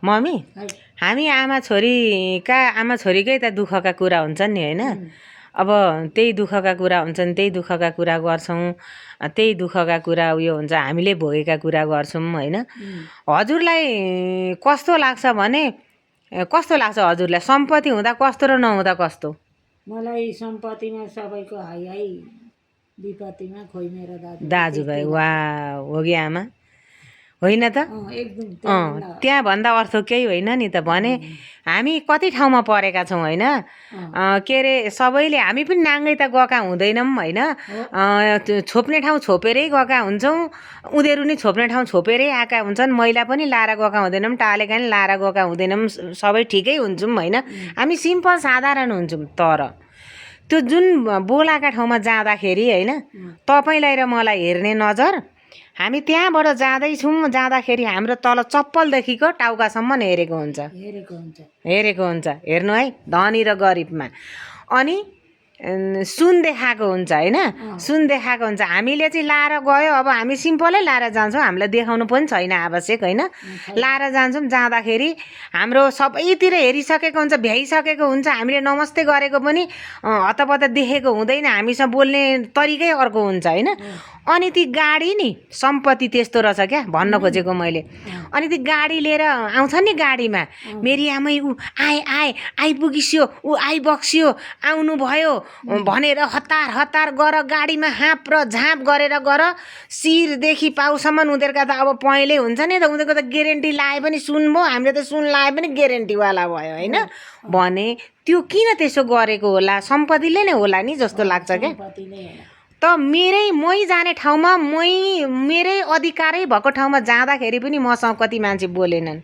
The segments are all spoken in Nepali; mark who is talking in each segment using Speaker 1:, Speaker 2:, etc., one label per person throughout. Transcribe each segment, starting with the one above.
Speaker 1: मम्मी हामी आमा छोरीकै त दुःखका कुरा हुन्छन् नि होइन। अब त्यही दुःखका कुरा हुन्छन्, त्यही दुःखका कुरा गर्छौँ, त्यही दुःखका कुरा उयो हुन्छ, हामीले भोगेका कुरा गर्छौँ होइन। हजुरलाई कस्तो लाग्छ भने कस्तो लाग्छ हजुरलाई सम्पत्ति हुँदा कस्तो र नहुँदा कस्तो?
Speaker 2: मलाई सम्पत्तिमा सबैको हाई हाई, विपत्तिमा खोइ मेरो
Speaker 1: दाजुभाइ वा हो कि आमा होइन त?
Speaker 2: एकदम
Speaker 1: त्यहाँभन्दा अर्थ केही होइन नि त। भने हामी कति ठाउँमा परेका छौँ होइन। के अरे सबैले हामी पनि नाङ्गै त गएका हुँदैनौँ होइन। छोप्ने ठाउँ छोपेरै गएका हुन्छौँ, उनीहरू नि छोप्ने ठाउँ छोपेरै आएका हुन्छन्। मैला पनि लाएर गएका हुँदैनौँ, टालेका पनि लाएर गएका हुँदैनौँ, सबै ठिकै हुन्छौँ होइन। हामी सिम्पल साधारण हुन्छौँ। तर त्यो जुन बोलाका ठाउँमा जाँदाखेरि होइन, तपाईँलाई र मलाई हेर्ने नजर, हामी त्यहाँबाट जाँदाखेरि हाम्रो तल चप्पलदेखिको टाउकासम्म हेरेको हुन्छ। हेर्नु है, धनी र गरिबमा। अनि सुन देखाएको हुन्छ होइन, सुन देखाएको हुन्छ। हामीले चाहिँ लाएर गयो, अब हामी सिम्पलै लाएर जान्छौँ, हामीलाई देखाउनु पनि छैन आवश्यक होइन। लाएर जान्छौँ, जाँदाखेरि हाम्रो सबैतिर हेरिसकेको हुन्छ, भ्याइसकेको हुन्छ। हामीले नमस्ते गरेको पनि हतपत देखेको हुँदैन, हामीसँग बोल्ने तरिकै अर्को हुन्छ होइन। अनि ती गाडी नि सम्पत्ति त्यस्तो रहेछ क्या भन्न खोजेको मैले। अनि ती गाडी लिएर आउँछ नि, गाडीमा मेरी आमै ऊ आइपुगिस्यो, ऊ आइबक्स्यो, आउनु भयो भनेर हतार हतार गर, गाडीमा हाँप र झाँप गरेर गर, शिरदेखि पाउसम्म। उनीहरूका त अब पहेँलै हुन्छ नि त, उनीहरूको त ग्यारेन्टी लाए पनि सुन भयो, हामीले त सुन लाए पनि ग्यारेन्टीवाला भयो होइन। भने त्यो किन त्यसो गरेको होला? सम्पत्तिले नै होला नि जस्तो लाग्छ क्या। त मै जाने ठाउँमा मेरै अधिकारै भएको ठाउँमा जाँदाखेरि पनि मसँग कति मान्छे बोलेनन्।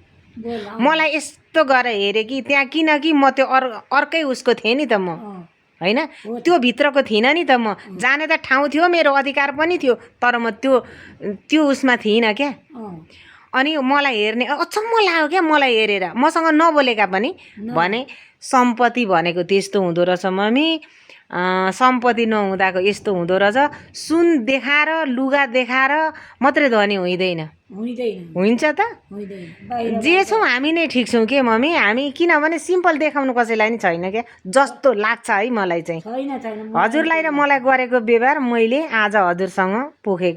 Speaker 1: मलाई यस्तो गरेर हेरेँ कि त्यहाँ, किनकि म त्यो अर्कै उसको थिएँ नि त म होइन, त्यो भित्रको थिइनँ नि त। म जाने त ठाउँ थियो, मेरो अधिकार पनि थियो, तर म त्यो उसमा थिइनँ क्या। अनि मलाई हेर्ने अचम्म लाग्यो क्या मलाई हेरेर, मसँग नबोलेका पनि। भने सम्पत्ति भनेको त्यस्तो हुँदो रहेछ मम्मी, सम्पत्ति नहुँदाको यस्तो हुँदो रहेछ। सुन देखाएर, लुगा देखाएर मात्रै धनी हुँदैन, हुन्छ त? जे छौँ हामी नै ठिक छौँ के मम्मी। हामी किनभने सिम्पल देखाउनु कसैलाई नि छैन क्या जस्तो लाग्छ है मलाई चाहिँ। हजुरलाई र मलाई गरेको व्यवहार मैले आज हजुरसँग पोखेको